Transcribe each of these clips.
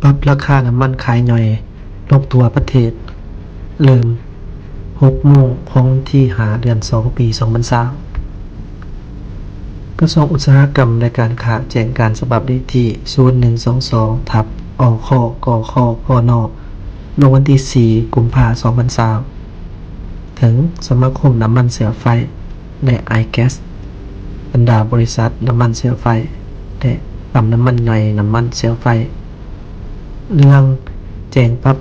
ປັບລາຄານ້ຳມັນຂາຍຍ່ອຍລົງທົ່ວປະເທດ ເລີ່ມຫົກໂມງຂອງວັນທີຫ້າ ເດືອນສອງ ປີສອງພັນຊາວ. ກະຊວງອຸດສາຫະກຳ ແລະ ການຄ້າ ແຈ້ງການສະບັບເລກທີ ສູນໜຶ່ງສອງສອງ ທັບ ອຄ ກຂ ພນ ລົງວັນທີສີ່ ກຸມພາ ສອງພັນຊາວ ເຖິງສະມາຄົມນ້ຳມັນເຊື້ອໄຟ ແລະ ໄອແກັສ, ບັນດາບໍລິສັດນ້ຳມັນເຊື້ອໄຟ ແລະ ປ້ຳນ້ຳມັນຍ່ອຍນ້ຳມັນເຊື້ອໄຟ ເລື່ອງແຈ້ງປັບ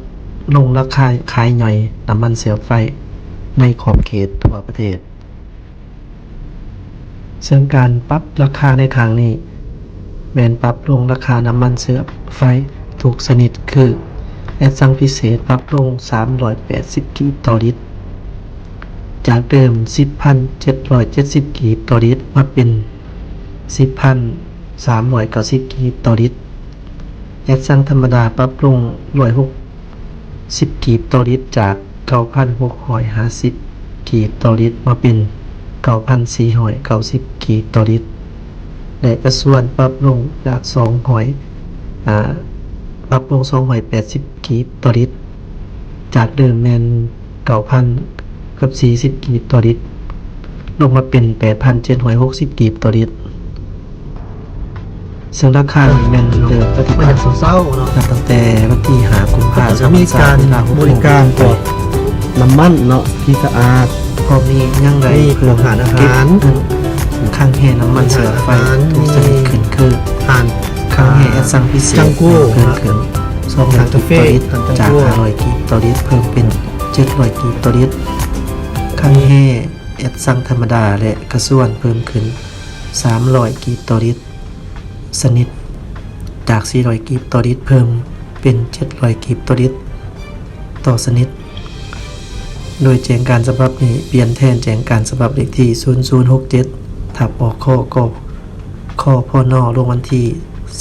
ລົງລາຄາຂາຍຍ່ອຍນ້ຳມັນເຊື້ອໄຟໃນຂອບເຂດທົ່ວປະເທດ. ເຊິ່ງການປັບລາຄາໃນຄັ້ງນີ້ ແມ່ນປັບລົງລາຄານ້ຳມັນເຊື້ອໄຟທຸກຊະນິດ ຄື ແອດຊັງພິເສດ ປັບລົງສາມຮ້ອຍແປດສິບກີບຕໍ່ລິດ ຈາກເດີມສິບພັນເຈັດຮ້ອຍເຈັດສິບກີບຕໍ່ລິດ ມາເປັນສິບພັນສາມຮ້ອຍເກົ້າສິບກີບຕໍ່ລິດ. ແອດຊັງທຳມະດາປັບລົງຮ້ອຍຫົກສິບກີບຕໍ່ລິດ ຈາກເກົ້າພັນຫົກຮ້ອຍຫ້າສິບກີບຕໍ່ລິດ ມາເປັນເກົ້າພັນສີ່ຮ້ອຍເກົ້າສິບກີບຕໍ່ລິດ ແລະ ກະຊວນປັບລົງຈາກສອງຮ້ອຍ ອາ ປັບລົງສອງຮ້ອຍແປດສິບ ກີບຕໍ່ລິດ ຈາກເດີມແມ່ນເກົ້າພັນກັບສີ່ສິບກີບຕໍ່ລິດ ລົງມາເປັນແປດພັນເຈັດຮ້ອຍຫົກສິບກີບຕໍ່ລິດ. ເຊິ່ງລາຄານີ້ແມ່ນເລີ່ມປະຕິບັດ ເຊົ້າໆເນາະ ນັບຕັ້ງແຕ່ວັນທີຫ້າ ກຸມພາ ຈະມີການບໍລິການພວກນ້ຳມັນເນາະ ທີ່ສະອາດ ພ້ອມນີ້ຍັງໄດ້ເພີ່ມເກັບເງິນຄັງແຮ່ນ້ຳມັນເຊື້ອໄຟທຸກຊະນິດຂຶ້ນ ຄື ຄັງແຮ່ແອດຊັງພິເສດເພີ່ມຂຶ້ນສອງຮ້ອຍກີບຕໍ່ລິດ ຈາກຫ້າຮ້ອຍກີບຕໍ່ລິດ ເພີ່ມເປັນເຈັດຮ້ອຍກີບຕໍ່ລິດ, ຄັງແຮ່ແອດຊັງທຳມະດາ ແລະ ກະຊວນ ເພີ່ມຂຶ້ນສາມຮ້ອຍກີບຕໍ່ລິດຊະນິດ ຈາກສີ່ຮ້ອຍກີບຕໍ່ລິດ ເພີ່ມເປັນເຈັດຮ້ອຍກີບຕໍ່ລິດຕໍ່ຊະນິດ. ໂດຍແຈ້ງການສະບັບນີ້ປ່ຽນແທນແຈ້ງການສະບັບເລກທີ ສູນສູນຫົກເຈັດ ທັບ ອຄ ກຂ ພນ ລົງວັນທີ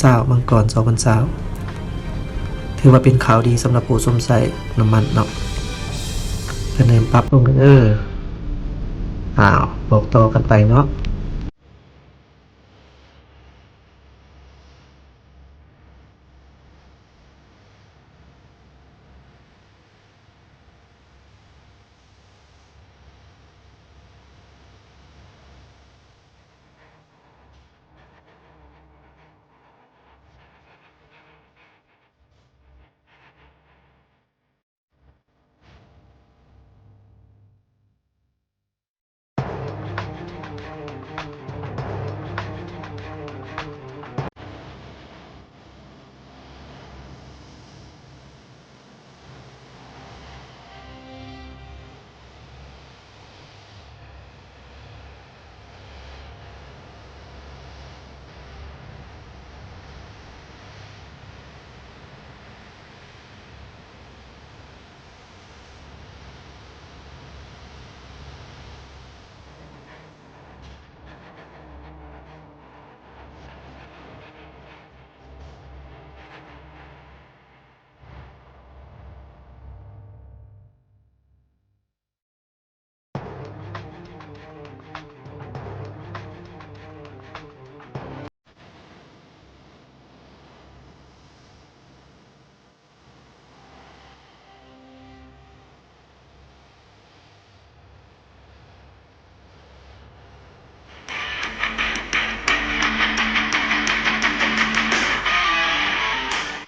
ຊາວ ມັງກອນ ສອງພັນຊາວ. ຖືວ່າເປັນຂ່າວດີສຳລັບຜູ້ຊົມໃຊ້ນ້ຳມັນເນາະ ເພິ່ນເລີ່ມປັບລົງເດີ. ອ້າວ ບອກຕໍ່ກັນໄປເນາະ.